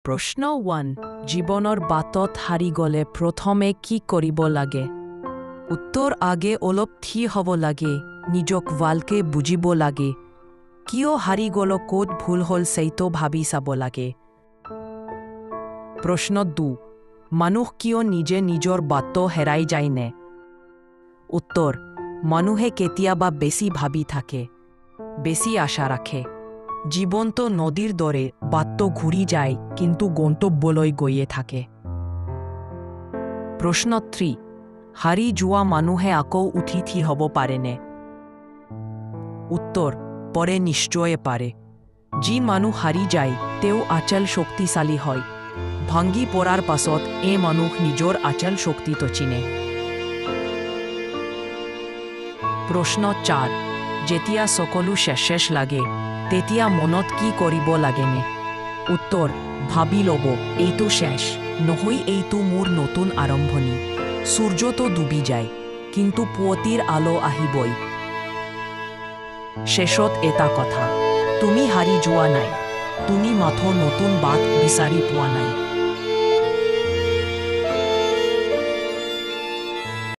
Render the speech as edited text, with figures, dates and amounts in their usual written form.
প্ৰশ্ন 1, জীৱনৰ বাটত হাৰি গ'লে প্ৰথমে কি কৰিব লাগে? উত্তৰ, আগে অলপ থিয় হ'ব লাগে, নিজক ভালকে বুজিব লাগে। কিয় হাৰি গ'ল, ক'ত ভুল হ'ল, সেইটো ভাবি চাব লাগে। প্ৰশ্ন 2, মানুহ কিয় নিজে নিজৰ বাট হেৰাই যায়নে? উত্তৰ, মানুহে কেতিয়াবা বেছি ভাবি থাকে, বেছি আশা ৰাখে। জীৱনটো নদীৰ দৰে, বাটটো ঘূৰি যায়, কিন্তু গন্তব্যলৈ গৈয়ে থাকে। প্ৰশ্ন 3, হাৰি যোৱা মানুহে আকৌ উঠি থিয় হ'ব পাৰেনে? উত্তৰ, পাৰে, নিশ্চয়ে পাৰে। যি মানুহ হাৰি যায়, তেওঁ আচল শক্তিশালী হয়। ভাঙি পৰাৰ পাছত এই মানুহ নিজৰ আচল শক্তিটো চিনে। প্ৰশ্ন 4, যেতিয়া সকলো শেষ শেষ লাগে, তেতিয়া মনত কি কৰিব লাগেনে? উত্তৰ, ভাবি ল'ব, এইটো শেষ নহয়, এইটো মোৰ নতুন আৰম্ভণি। সূৰ্যটো ডুবি যায়, কিন্তু পুৱতিৰ আলো আহিবই। শেষত এটা কথা, তুমি হাৰি যোৱা নাই, তুমি মাথো নতুন বাট বিচাৰি পোৱা নাই।